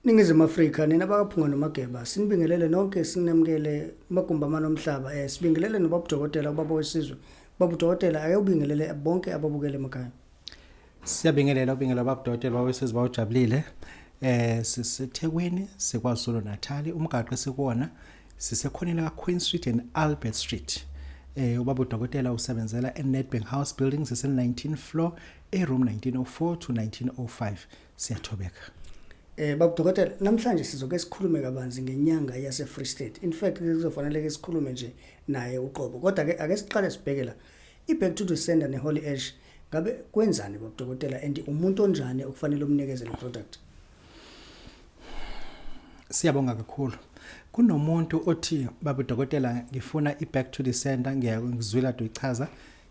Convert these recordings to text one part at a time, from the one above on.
Ningizimu Afrika, nina bakaPhunga noMageba, sinibingelele nonke, sinemukele magumbi amane omhlaba. Sibingelele nobaba udokotela, ubaba wesizwe. Baba udokotela, ake ubingelele bonke ababukele emakhaya. Siyabingelela, ubingelela baba udokotela wawesizwe, bawujabulile. SiseThekwini, siKwaZulu Natal, umgaqo esikuwona sisekhoneni ka Queen Street and Albert Street. Ubaba udokotela usebenzela eNedbank House Building, sise 19th floor, e room 1904 to 1905. Siyathobeka. Baba udokotela, namhlanje sizoke sikhulume kabanzi ngenyanga yase Free State. In fact, kuzofanele ke sikhulume nje naye uqobo. Kodwa ke ake siqale sibheke la. I-Back to the Sender ne-Holy Ash, ngabe kwenzani, baba udokotela, and umuntu onjani okufanele umnikeze le product? Siyabonga kakhulu. Kunomuntu othi, "Baba udokotela, ngifuna i-Back to the Sender, ngiyakuzwila uyichaza.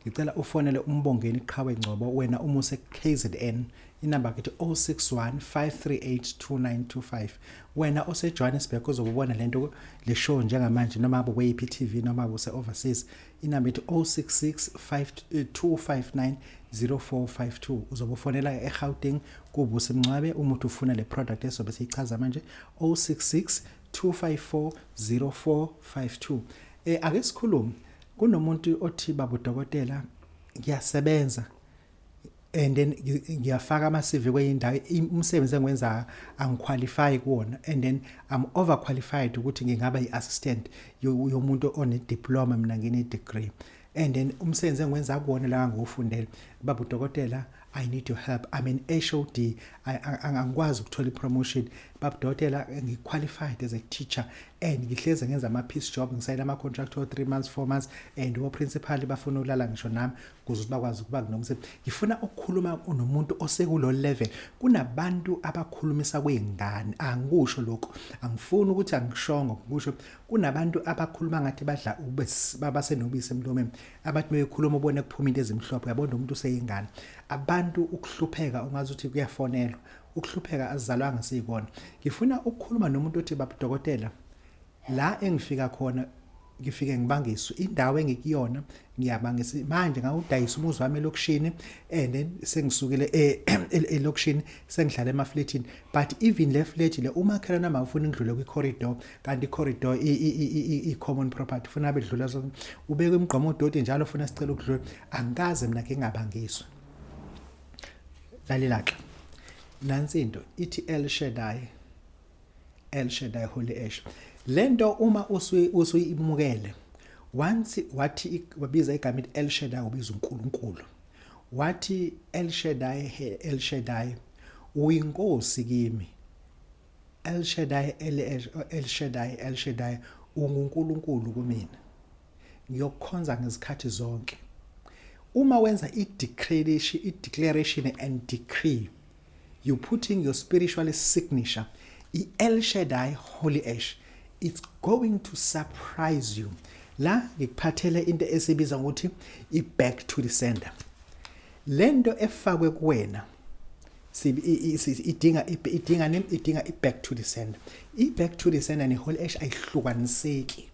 Ngicela ufonele uMbongeni Qhawe Ngcobo, wena uma use KZN, inamba kithi 061 538 2925. Wena ose Johannesburg uzobona lento, le show njengamanje, noma abe kwe TV noma use overseas, inamba ithi 066 259 0452. Uzobufonela eGauteng kuBusi Mncwabe uma uthi ufuna le product esobe siyichaza manje, 066 254 0452. Ake sikhulume. Kunomuntu othi, "Baba udokotela, ngiyasebenza and then ngiyafaka ama CV kwenye indawo, umsebenzi engiwenza angiqualify kuwona, and then I'm overqualified ukuthi ngingaba i-assistant yomuntu one diploma, mina ngine degree, and then umsebenzi engiwenza kuwona la ngiwufundele. Baba udokotela, I need your help. I'm an HOD, angikwazi ukuthola ipromotion. Baba udokotela, ngiqualified as a teacher and ngihleze ngenza ama piece job, ngisayina ama contract o 3 months, 4 months, and o principal bafuna ukulala ngisho nami ukuze ukuthi bakwazi ukuba kunomsebenzi." Ngifuna ukukhuluma nomuntu osekulo level. Kunabantu abakhulumisa kwezingane. Angikusho lokho, angifuni ukuthi angishongo kusho. Kunabantu abakhuluma ngathi badla basenobisi emlomeni, abathi bekhuluma ubone kuphuma into ezimhlophe, uyabona umuntu useyingane. Abantu ukuhlupheka ungazi ukuthi kuyafonelwa, ukuhlupheka azalwanga siyikona. Ngifuna ukukhuluma nomuntu othi, "Baba dokotela, la engifika khona ngifike ngibangiswe indawo engikuyona, ngiyabangisa manje, ngawudayisa umuzi wami elokishini and then sengisukile elokishini, sengihlala emafletini, but even le flat le, umakhelwane wami awufuna ngidlule kwi-corridor, kanti i-corridor i-common property, ufuna abedlula, so ubeke imigqomo udoti njalo, ufuna sicela ukudlula. Angikaze mina ke ngabangiswa." Lalela ke, nansi into ithi El Shaddai, El Shaddai Holy Ash. Lento uma usuyimukele once, wathi wabiza igama ithi El Shaddai, ubiza uNkulunkulu, wathi, "El Shaddai, El Shaddai, uyinkosi kimi. El Shaddai, El, El Shaddai, El Shaddai, unguNkulunkulu kumina, ngiyokukhonza ngezikhathi zonke." Uma wenza i-declaration, i-declaration and decree, you putting your spiritual signature. I-El Shaddai Holy Ash, it's going to surprise you. La ngikuphathele into esibiza ngokuthi i-Back to the Sender. Lento efakwe kuwena idinga nini? Idinga i-Back to the Sender. I-Back to the Sender ne-Holy Ash ayihlukaniseki.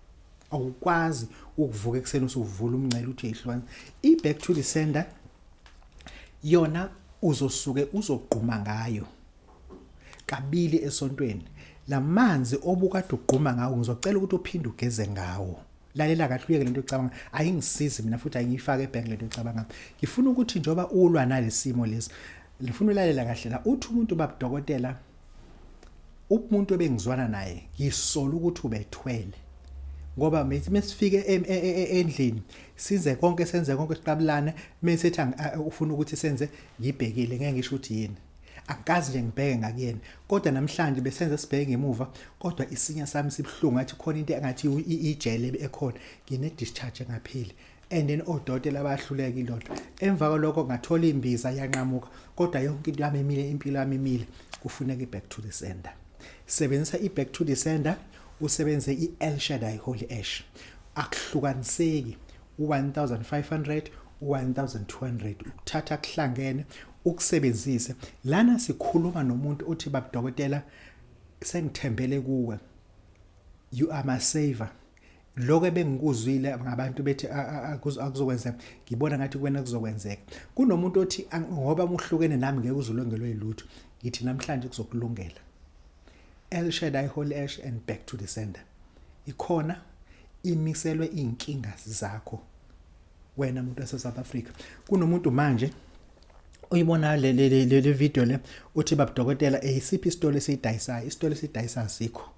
Awukwazi ukuvuka ekuseni usuvula umncele uthi uyayihlukanisa. I-Back to the Sender yona uzosuke uzogquma ngayo kabili esontweni. Lamanzi obukade ugquma ngawo, ngizocela ukuthi uphinde ugeze ngawo. Lalela kahle, uyeke lento ocabanga, ayingisizi mina futhi ayingiyifake ebhenki lento ocabanga. Ngifuna ukuthi njengoba ulwa nalesimo lesi, ngifuna ulalela kahle la. Uthi umuntu, "Baba dokotela, umuntu ebengizwana naye ngisola ukuthi ubethwele, ngoba mesifike endlini size konke, senze konke, siqabulane, mase ethi ufuna ukuthi senze ngibhekile, ngeke ngisho ukuthi yini, angikazi nje ngibheke ngakuyena, kodwa namhlanje besenze sibheke ngemuva, kodwa isinya sami sibuhlungu, ngathi khona into engathi ijele ekhona, ngine discharge engapheli, and then odokotela bayahluleka ilodwa. Emva kwalokho ngathola imbiza yanqamuka, kodwa yonke into yami imile, impilo yami imile." Kufuneka i-Back to the Sender. Sebenzisa i-Back to the Sender, usebenze i-El Shaddai Holy Ash. Akuhlukaniseki, u1500, u1200, ukuthatha kuhlangene ukusebenzise. Lana sikhuluma nomuntu othi, "Baba dokotela, sengithembele kuwe, you are my savior. Lokho ebengikuzwile ngabantu bethi akuzokwenzeka, ngibona ngathi kuwena kuzokwenzeka." Kunomuntu othi, "Ngoba muhlukene nami, ngeke uzulungelwe yilutho." Ngithi namhlanje kuzokulungela. El Shaddai Holy Ash and back to the sender. Ikhona imiselwe inkinga zakho wena muntu wase South Africa. Kunomuntu manje uyibona le le le video le uthi babudokotela eyisiphi isitolo esiyidayisayo? Isitolo esiyidayisayo sikho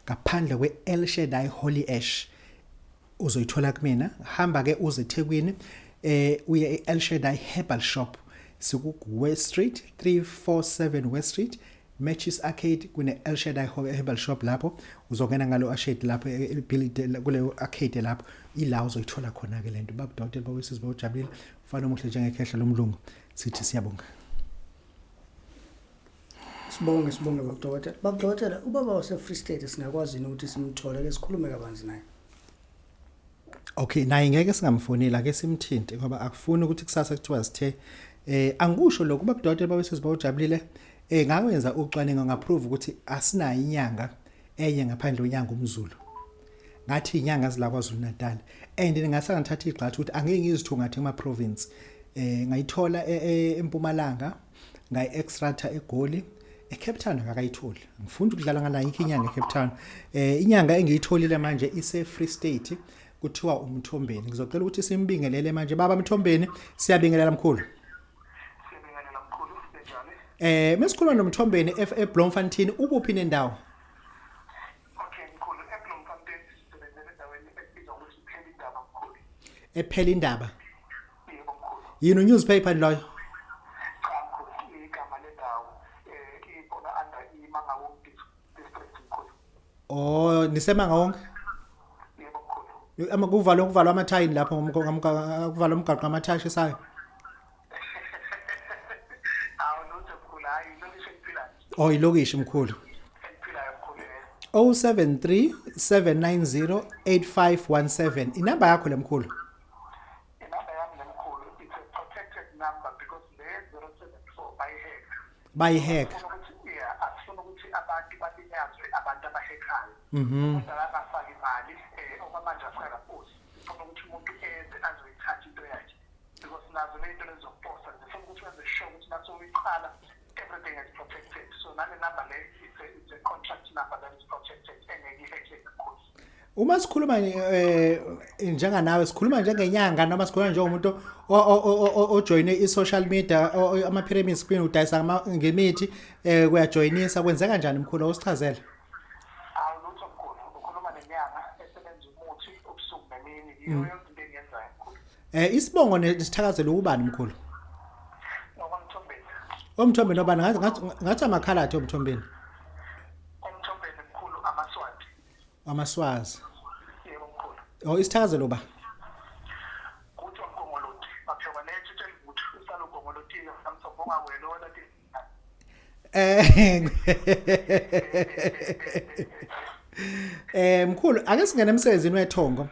ngaphandle kwe El Shaddai Holy Ash uzoyithola kumina. Hamba ke uze eThekwini, uye e-El Shaddai Herbal Shop, siku West Street 347 West Street, Matches Arcade. Kune El Shaddai Herbal Shop lapho, uzongena ngalo arcade lapho, build kule arcade lapho, ila uzoyithola khona ke lento. Babudokotela bawesizwe bawujabulile, ufana omuhle njengekhehla lomlungu, sithi siyabonga. Sibonge, sibonge babudokotela. Babudokotela, ubaba wase Free State singakwazi yini ukuthi simthole ke sikhulume kabanzi naye? Okay, naye ngeke singamfoneli, ake simthinte ngoba akufuni ukuthi kusasa kuthiwa sithe angikusho lokho. Babudokotela bawesizwe bawujabulile, ngakwenza ucwaningo, ngaprove ukuthi asinayo inyanga enye ngaphandle kwenyanga umZulu. Ngathi inyanga zila kwaZulu Natal, and ngase ngithatha igxathu ukuthi angeke ngizithungathe kuma province. Ngayithola eMpumalanga, ngayi-extracta eGoli, eCape Town akakayitholi. Ngifunda ukudlala ngala yikho inyanga eCape Town. Inyanga engiyitholile manje ise Free State, kuthiwa uMthombeni. Ngizocela ukuthi simbingelele manje. Baba Mthombeni, siyabingelela mkhulu. Siyabingelela mkhulu, sinjani? Mesikhuluma noMthombeni eBloemfontein, ukuphi nendawo? Okay mkhulu, eBloemfontein sisebenzela endaweni ebizwa ukuthi iphela indaba mkhulu. Ephela indaba. Yebo mkhulu. Yini, newspaper loyo? Cha mkhulu, igama lendawo ikhona under iMangaung district mkhulu. Oh, niseMangaung? Yebo mkhulu. Ama kuvalwa amathayini lapho, kuvalwa umgaqo amathayi ashisayo. Awu lutho mkhulu, hayi ilokishi eliphilayo. Oh, ilokishi mkhulu. Eliphilayo mkhulu. 073 790 8517, inamba yakho lemkhulu? Inamba yami lemkhulu, it's a protected number because le 074 bayihack. Bayihack. Ukuthi yeah, asifuna ukuthi abantu balinyazwe abantu abahackayo. Umuntu akangafaki imali, okwamanje asikaposi. Sifuna ukuthi umuntu eze azoyithatha into yakhe because nazo le nto lezokuposa zifuna ukuthi wenze sure ukuthi naso uyiqala everything is protected. So nale number le, it's a contract number that is protected, engeke ihackeke kakhulu. Uma sikhuluma njenganawe, sikhuluma njengenyanga noma sikhuluma njengomuntu ojoyine i-social media, ama pyramid scheme, udayisa ngemithi, kuyajoyinisa, kwenzeka kanjani mkhulu? Usichazele. Awu lutho mkhulu, ukhuluma nenyanga esebenza umuthi ubusuku nemini, yiyo yonke into engiyenzayo mkhulu. Isibongo nesithakazelo ubani mkhulu? NgokwaMthombeni. Omthombeni obani? Ngathi amakhaladi omthombeni. Omthombeni mkhulu, amaSwati. Amaswazi. Yebo mkhulu. Oh, isithakazelo ba? Kuthiwa Mkongoloti, baphiwa netshe elivuthu usalo Gongolotile samsobonga wena wena. Mkhulu, ake singene emsebenzini wethongo.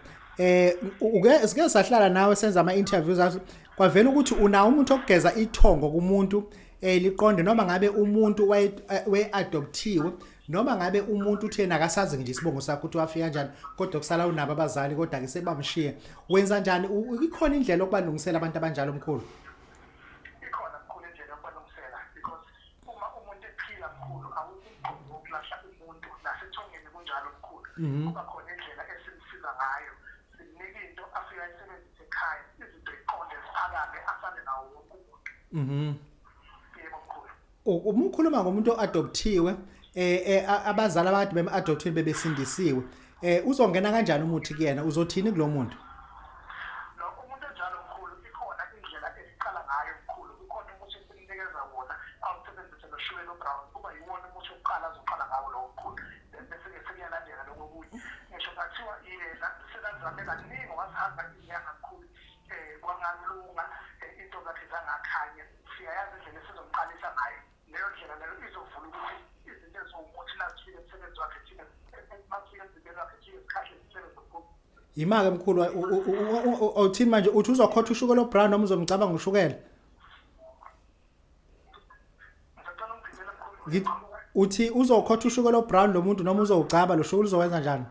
Uke sike sahlala nawe senza ama interviews athi kwavela ukuthi unawo umuntu okugeza ithongo kumuntu liqonde, noma ngabe umuntu we adoptiwe, noma ngabe umuntu uthena akasazi nje isibongo sakhe ukuthi wafika kanjani, kodwa kusala unabo abazali kodwa ke sebamshiye, wenza njani? Ikhona indlela okubalungisela abantu abanjalo mkhulu? Ikhona mkhulu indlela yokubalungisela because uma umuntu ephila mkhulu, awukho umgomo wokulahla umuntu, nasethongeni kunjalo mkhulu. Kuba khona indlela esimsiza ngayo, simnika into afika ayisebenzise ekhaya, izinto iqonde ziphakame, afane nawo wonke umuntu. Yebo mkhulu. Uma ukhuluma ngomuntu oadoptiwe, abazali abakade bem-adoptile bebesindisiwe, uzongena kanjani umuthi kuyena? Uzothini kulo muntu? Lo umuntu onjalo mkhulu, ikhona indlela esiqala ngayo mkhulu. Kukhona umuthi esimnikeza wona awusebenzise noshukela obrown, kuba yiwona umuthi wokuqala azoqala ngawo lowo mkhulu, bese-ke sekuyalandela lokho okunye. Ngisho kungathiwa yena sekazame kaningi, wasihamba izinyanga mkhulu, kwangalunga, into zakhe zangakhanya, siyayazi indlela esizomqalisa ngayo. Leyo ndlela leyo izovula ukuthi izinto eziwumuthi nazifike emsebenzi wakhe, thina masifike emzimbeni wakhe thina zikhahle, zisebenze mkhulu. Yima-ke mkhulu, uthini manje? Uthi uzokhotha ushukela obrown noma uzomcabanga ushukela? Ngisacela ungiphindele mkhulu. Uthi uzokhotha ushukela obrown lo muntu noma uzowugcaba lo shukela, uzowenza njani?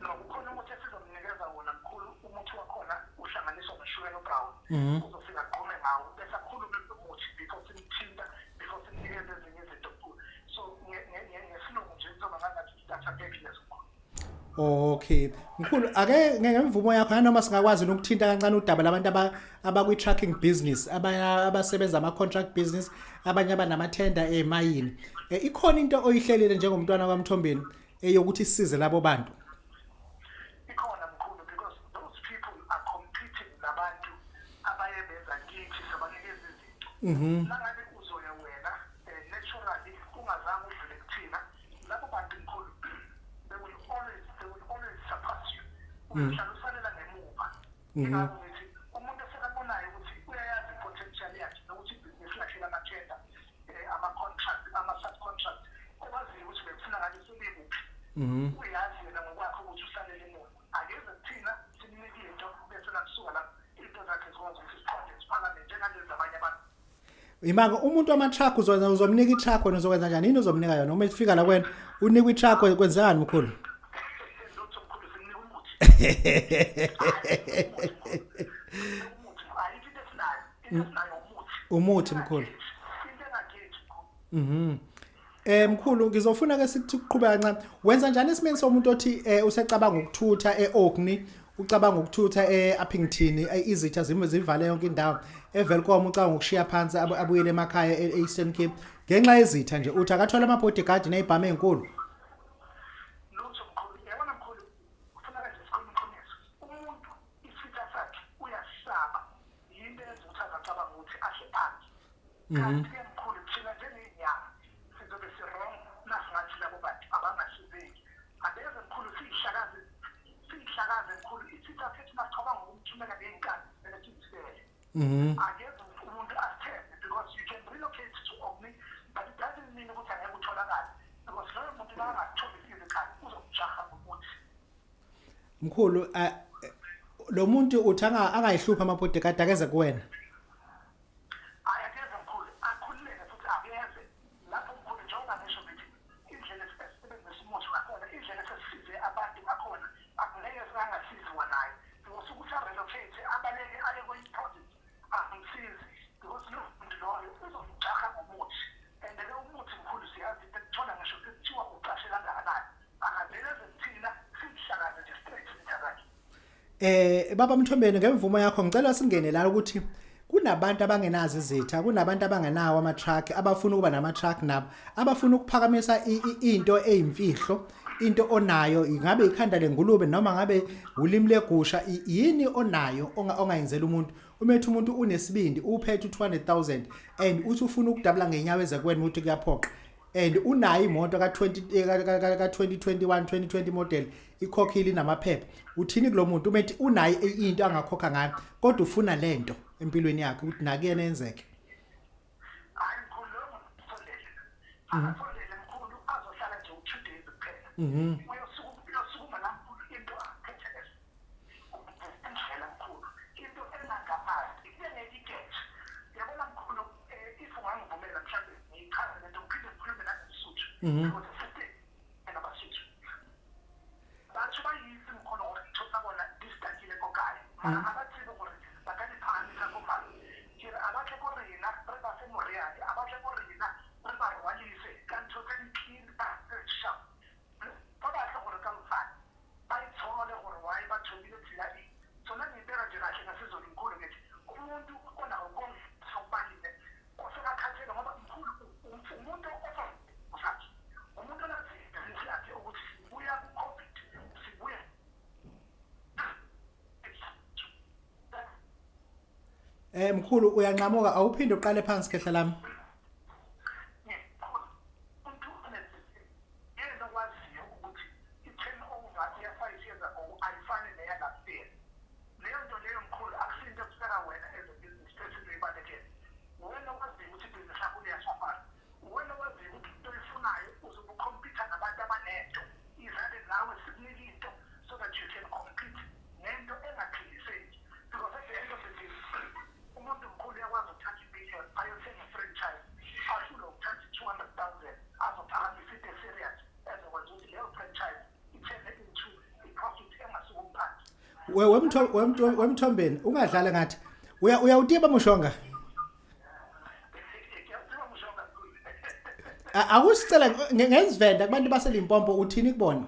No, kukhona umuthi esizomnikeza wona mkhulu, umuthi wakhona uhlanganiswa noshukela obrown. Uzofika agqume ngawo bese akhulume ngomuthi before simthinta, before simnikeze ezinye izinto mkhulu. So ngesilungu nje Okay. Mkhulu ake ngemvumo yakho nanoma singakwazi nokuthinta kancane udaba labantu abakwi trucking business, abaya abasebenza ama contract business, abanye abanamathenda emayini. Ikhona into oyihlelile njengomntwana kwaMthombeni eyokuthi sisize labo bantu? Ikhona mkhulu, because those people are competing nabantu abaye beza kithi sabanikeza izinto. Nangabe uzoya wena naturally ungazange udlule kuthina, labo bantu mkhulu, they will always surpass you. Uyohlala usalela ngemuva. Ingakho ngithi umuntu esekabonayo ukuthi uyayazi i-potential yakhe nokuthi ibhizinisi lakhe lamathenda, ama-contract, ama-subcontract okwaziyo ukuthi bekufuna ngabe sebekuphi, uyazi yena ngokwakhe ukuthi usalele emuva, akeze kuthina simnike into, bese nakusuka lapho into zakhe zikwazi ukuthi ziqonde ziphakame njengalezi zabanye abantu. Imanga umuntu wama-truck uzokwenza, uzomnika i-truck wena, uzokwenza njani? Yini uzomnika yona uma ifika la kuwena unikwa i-truck, kwenzekani mkhulu? Lutho mkhulu, simnika umuthi. Umuthi ayikho into esinayo, into esinayo umuthi. Umuthi mkhulu. Into engageji mkhulu. Mkhulu, ngizofuna ke sithi ukuqhubeka kancane. Wenza njani esimeni somuntu othi usecabanga ukuthutha eOrkney, ucabanga ukuthutha eUppington, izitha zime zivale yonke indawo. EWelkom ucabanga ukushiya phansi abuyele emakhaya eEastern Cape ngenxa yezitha nje, uthi akathola ama bodyguard nezibhamu ezinkulu. Lutho mkhulu, yabona mkhulu, kufuneka nje sikhulume iqiniso. Umuntu isitha sakhe uyasaba, yinto eyenza ukuthi azacabanga ukuthi ahle phansi. Kanti-ke mkhulu, thina njengey'nyanga sizobe si-wrong nasingathi labo bantu abangasizeki. Abeze mkhulu, siyihlakaze, siyihlakaze mkhulu. Isitha sethu masicabanga ukumthumela ngey'nkani vele siyisibele. Akeze umuntu asithembe, because you can relocate to Orkney, but it doesn't mean ukuthi angeke utholakale, because loyo muntu makangakutholi physically uzokujaha ngokuthi. Mkhulu, lo muntu uthi angayihlupha ama bodyguard, akeze kuwena. Hayi, akeze mkhulu, akhululeke futhi akeze lapho mkhulu. Njengoba ngisho ngithi indlela esisebenzisa umuthi ngakhona, indlela esesisize abantu ngakhona, akungeke singangasiziwa naye, because ukuthi a-relocate abaleke aye kwenye province angisizi, because lo muntu loyo uzomjaha ngomuthi. And-ke umuthi mkhulu siyazi into ekuthola ngisho sekuthiwa ucashe kangakanani, akavele eze kuthina siyihlakaze nje straight isitha zakhe. Baba Mthombeni, ngemvumo yakho ngicela singene la ukuthi kunabantu abangenazo izitha, kunabantu abangenawo ama truck, abafuna ukuba nama truck nabo, abafuna ukuphakamisa into eyimfihlo, into onayo, ingabe ikhanda lengulube noma ngabe ulimi legusha, yini onayo ongayenzela umuntu? Umethu umuntu unesibindi, uphethe u200000 and uthi ufuna ukudabula ngenyawo ezekwena ukuthi kuyaphoqa, and unayo imoto ka20 ka 2021, 2020 model, ikhokhile, inamaphepha. Uthini kulo muntu umethi unayo into angakhokha ngayo kodwa ufuna lento empilweni yakhe ukuthi nakuyena yenzeke? Hayi mkhulu, loyo muntu usondele, akasondele mkhulu, azohlala nje u-2 days kuphela. Uyosukuma la mkhulu, into aphethe indlela mkhulu, into engangabazi ingeke igeje, yabona mkhulu. If ungangivumela mhlawumbe ngiyichaze lento, ngiphinde ngikhulume nangeSuthu, because futhi nabasuthu batho ba itse mkhulu gore ntho tsa bona di stuckile ko kae, mara ga ba tsebe gore ba ka di phagamisa ko mang. Ke re a batle ko rena re ba fe moriane, a batle ko rena re ba rwalise ka ntho tse di clean, tse sharp. Ba batle gore ka mosane ba itshole gore why ba thomile tsela e sona. Ngiyibeka nje kahle ngasizulu mkhulu, ngithi umuntu onako konke sokubalile osekakhathele, ngoba mkhulu umuntu osakhe, umuntu onazi ibhizinisi yakhe ukuthi sibuya ku-COVID, sibuya. Mkhulu, uyanqamuka, awuphinde uqale phansi, khehla lami. Umuntu yena okwaziyo ukuthi i-turnover ya-5 years ago ayifani neya-last year, leyo nto leyo mkhulu akusinto ekufeka wena as a business person uyibalekele. Wena okwaziyo ukuthi ibhizinisi lakho liyasafara, wena okwaziyo ukuthi into oyifunayo uzobe u-compete nabantu abanento, izale nawe sikunike into so that you can compete nento engaphikiseki, because at the end of the day umuntu mkhulu uyakwazi ukuthatha i-billion ayothenga i-franchise, ahlulwe ukuthatha i-200,000 azophakamisa into e-serious ezokwenza ukuthi leyo franchise ithene into i-profit engasukumi phansi. Wemthombeni, ungadlala ngathi uyawutiba mushonga. Ngiyawuthiba mushonga mkhulu. Akusicela ngezivenda kubantu baseLimpopo, uthini kubona?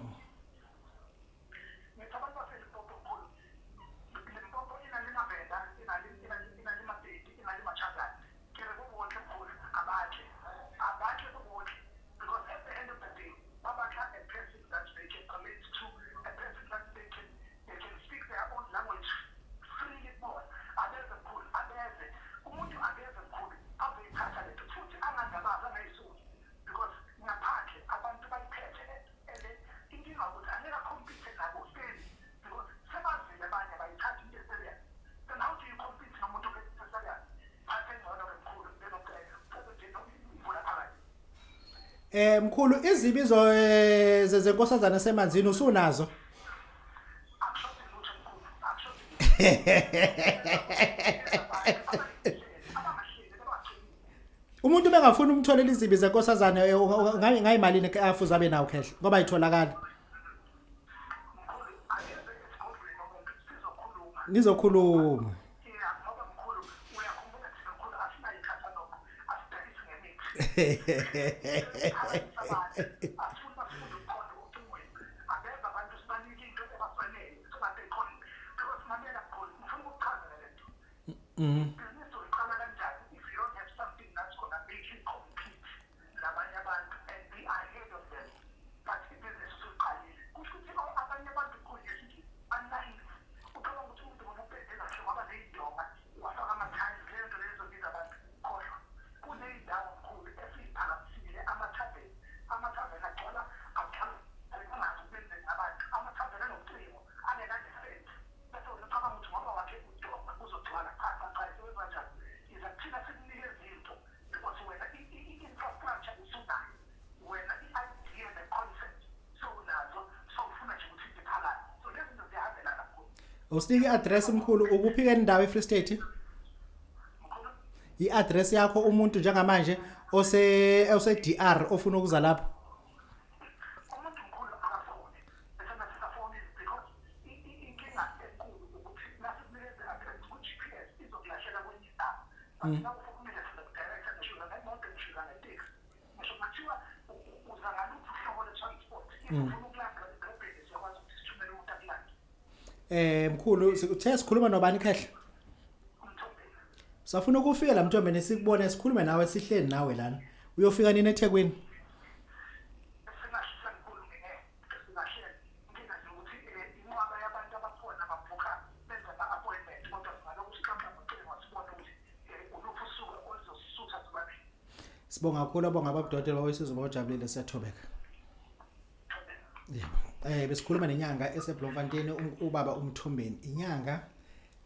Mkhulu, izibizo zenkosazana semanzini usunazo? Akushodi lutho mkhulu, akushodi. Abangahleli bebagcini. Umuntu bengafuna umtholela izibi zenkosazana, ngayimalini afuze abe nawo, khehle, ngoba ayitholakala? Mkhulu, akeze esigodlweni umuntu, sizokhuluma. Nizokhuluma. Ya, ngoba mkhulu, uyakhumbula thina mkhulu asinayo ikhathalogu, asidayisi ngemithi. Asifuni bafunde umqondo ocingweni. Abeza abantu, sibanike into ebafanele sobathi khona, because mamela mkhulu, ngifuna ukukuchazela le nto. Ibhizinisi uyiqala kanjani if you don't have something that's gonna make you compete nabanye abantu and be ahead of them? But ibhizinisi usuyiqalile, kusho ukuthi abanye abantu mkhulu ngesithi banaive. Ucabanga ukuthi umuntu ngoba upende kahle, waba ney'ndonga, wafaka ama-tiles, leyo nto leyo izobiza abantu. Khohlwa. Kuney'ndawo mkhulu esiyiphakamisile, amathaveni. Amathaveni agcwala, agcwala, angazi ukubenzeni ngabantu. Amathaveni anocingo angenadefense, bese wena ucabanga ukuthi ngoba wakhe udonga kuzogcwala. Cha, cha, cha, isebenza kanjani? Iza kuthina sikunikeza into, because wena i-infrastructure usunayo, wena i-idea ne-concept sowunazo, sowufuna nje ukuthi into iphalane. So lezi zinto ziyahambelana mkhulu. Usinike i-address mkhulu, ukuphi ke indawo eFree State? Mkhulu? I-address yakho, umuntu njengamanje ose DR ofuna ukuza lapho. Umuntu mkhulu akafone, bese nasisafonile, because inkinga enkulu ukuthi nasikunikeza i-address ku-GPS izokulahleka kwenye indawo. But nawufonile sizokudirecta, ngisho uza ngemoto, ngisho uza ngeteksi, ngisho kungathiwa uza ngaluphi uhlobo lwe-transport, if ufuna ukulanda edolobheni, siyakwazi ukuthi sithumele umuntu akulande. Mkhulu, uthe sikhuluma nobani, khehle? Umthombeni. Safuna ukufika la Mthombeni, sikubone, sikhulume nawe, sihleli nawe lana. Uyofika nini eThekwini? Singashisa mkhulu, ngeke singahlela. Inkinga nje ukuthi inqwaba yabantu abakhona babhukha, benza ama-appointment, kodwa singalokhu sixoxa ngocingo, sibone ukuthi uluphi usuku oluzosisutha sobabili. Sibonga kakhulu, abonga ababudokotela bawesizwe, bawujabulile, siyathobeka. Yebo. Besikhuluma nenyanga eseBloemfontein, ubaba uMthombeni. Inyanga,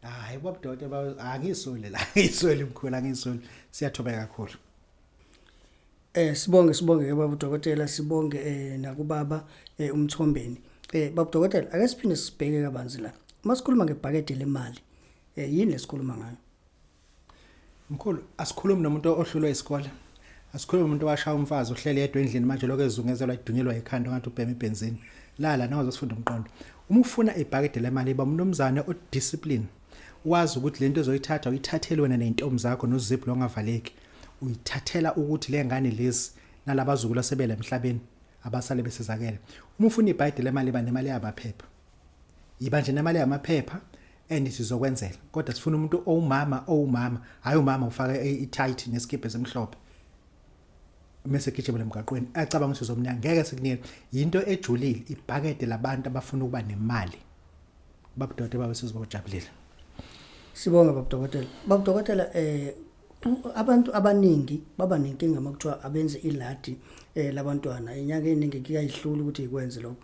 hayi babudokotela, angisoli la, angisoli mkhulu, angisoli. Siyathobeka kakhulu. Sibonge ke baba udokotela, sibonge nakubaba uMthombeni. Baba udokotela, ake siphinde sibheke kabanzi la. Masikhuluma ngebhakede lemali, yini lesikhuluma ngayo? Mkhulu, asikhulumi nomuntu ohlulwe isikole. Asikhulumi nomuntu owashaya umfazi, uhleli yedwa endlini manje, lokho ezungezelwa, idunyelwa ikhanda ngathi ubhema ibhenzini. Lala nawe uzosifunda umqondo. Uma ufuna ibhakede lemali, iba umnumzane odiscipline. Wazi ukuthi lento ozoyithatha uyithathele wena nezintombi zakho noziphu longavaleki. Uyithathela ukuthi le ngane lezi nalabazukulu asebele emhlabeni abasale besizakele. Uma ufuna ibhakede lemali, iba nemali yamaphepha. Yiba nje nemali yamaphepha and sizokwenzela. Kodwa sifuna umuntu owumama, hayi umama ufaka i-tight nesikibhe esimhlophe. Mase gijima emgaqweni acabanga ukuthi uzomnika, ngeke sikunike. Into ejulile ibhakede labantu abafuna ukuba nemali. Babudokotela babe sizobajabulile. Sibonge baba dokotela. Baba dokotela, abantu abaningi baba nenkinga makuthiwa abenze iladi labantwana. Inyanga eningi kuyayihlula ukuthi ikwenze lokho.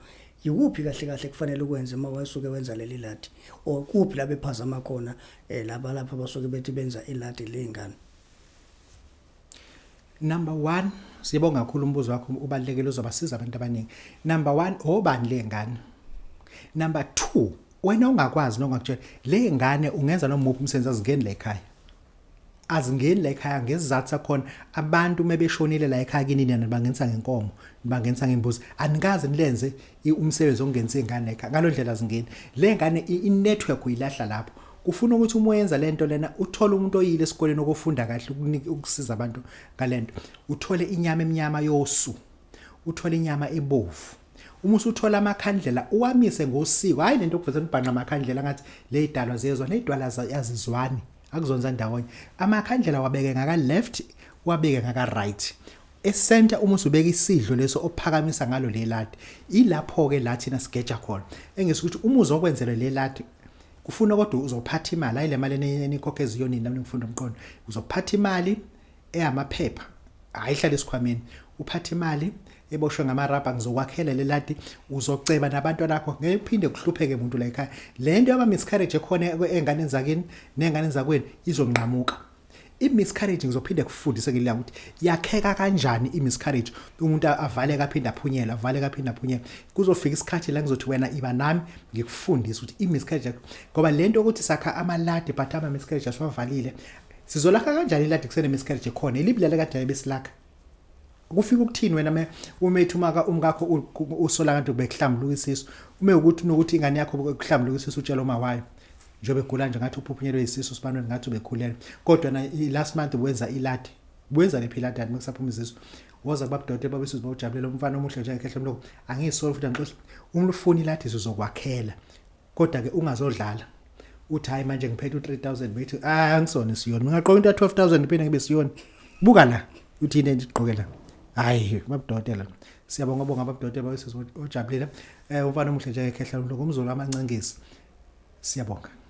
Yikuphi kahle kahle kufanele ukwenze uma wasuke wenza leli ladi? Or kuphi la bephazama khona laba lapha basuke bethi benza iladi lezingane? Number 1, siyabonga kakhulu, umbuzo wakho ubalekile, uzobasiza abantu abaningi. Number 1, obani lengane? Number 2, wena ungakwazi nongakutshela le ngane ungenza noma uphi umsebenzi, azingeni la ekhaya. Azingeni la ekhaya ngesizathu sakhona, abantu mebeshonile la ekhaya kini nina bangenisa ngenkomo, bangenisa ngembuzi. Anikaze nilenze umsebenzi ongenisa ingane la ekhaya. Ngalondlela azingeni. Le ngane i-network uyilahla lapho. Kufuna ukuthi uma uyenza lento lena uthole umuntu oyile esikoleni okufunda kahle ukunika ukusiza abantu ngalento. Uthole inyama eminyama yosu. Uthole inyama ebovu. Uma usuthola amakhandlela uwamise ngosiko, hayi lento okuveza ubhanqa amakhandlela ngathi le idalwa ziyezwa, nezidwala yazizwani, akuzonza ndawonye. Amakhandlela wabeke ngaka left, wabeke ngaka right. Escenter uma usubeka isidlo leso ophakamisa ngalo le ladi, ilapho ke la thina sigeja khona. Engisukuthi uma uzokwenzela le ladi kufuna kodwa uzophatha imali, hayi le mali enikhokha eziyonini nami ngifunda umqondo. Uzophatha imali eyamaphepha, hayi hlala esikhwameni. Uphatha imali eboshwe ngamarabha, ngizokwakhela le ladi, uzoceba nabantwana bakho, ngeke uphinde kuhlupheke umuntu la ekhaya. Le nto yama miscarriage ekhona enganeni zakini nengane zakwenu izonqamuka. I-miscarriage ngizophinde kufundise ngelanga ukuthi yakheka kanjani i-miscarriage, umuntu avaleke aphinde aphunyelwe, avaleke aphinde aphunyelwe. Kuzofika isikhathi la ngizothi wena iba nami ngikufundise ukuthi i-miscarriage, ngoba lento ukuthi sakha amaladi but ama-miscarriage asiwavalile, sizolakha kanjani iladi kusene miscarriage ekhona elibulale kade besilakha? Kufika ukuthini wena me umethu umaka umkakho usola kanti ubekuhlambuluka isisu, ume ukuthi unokuthi ingane yakho kuhlambuluka isisu, utshela uma wayo njengoba egula nje ngathi uphuphunyelwe isisu sibanweni, ngathi ubekhulelwe, kodwa na last month wenza iladi, wenza lephi iladi athi mekusaphuma izisu? Woza kubabudokotela babesizu bawujabulela umfana omuhle njengekhehla mloko. Angiyisoli futhi angixoshi uma ufuna iladi, sizokwakhela, kodwa ke ungazodlala uthi hayi manje ngiphethe u3000, bethi ah angisona isiyoni, ngingaqoka into ya 12000 ngiphinde ngibe siyoni. Buka la uthi yini endigqoke la? Hayi babudokotela, siyabonga, bonga babudokotela babesizu ojabulile, umfana omuhle njengekhehla mloko, umzulu amancengisi, siyabonga.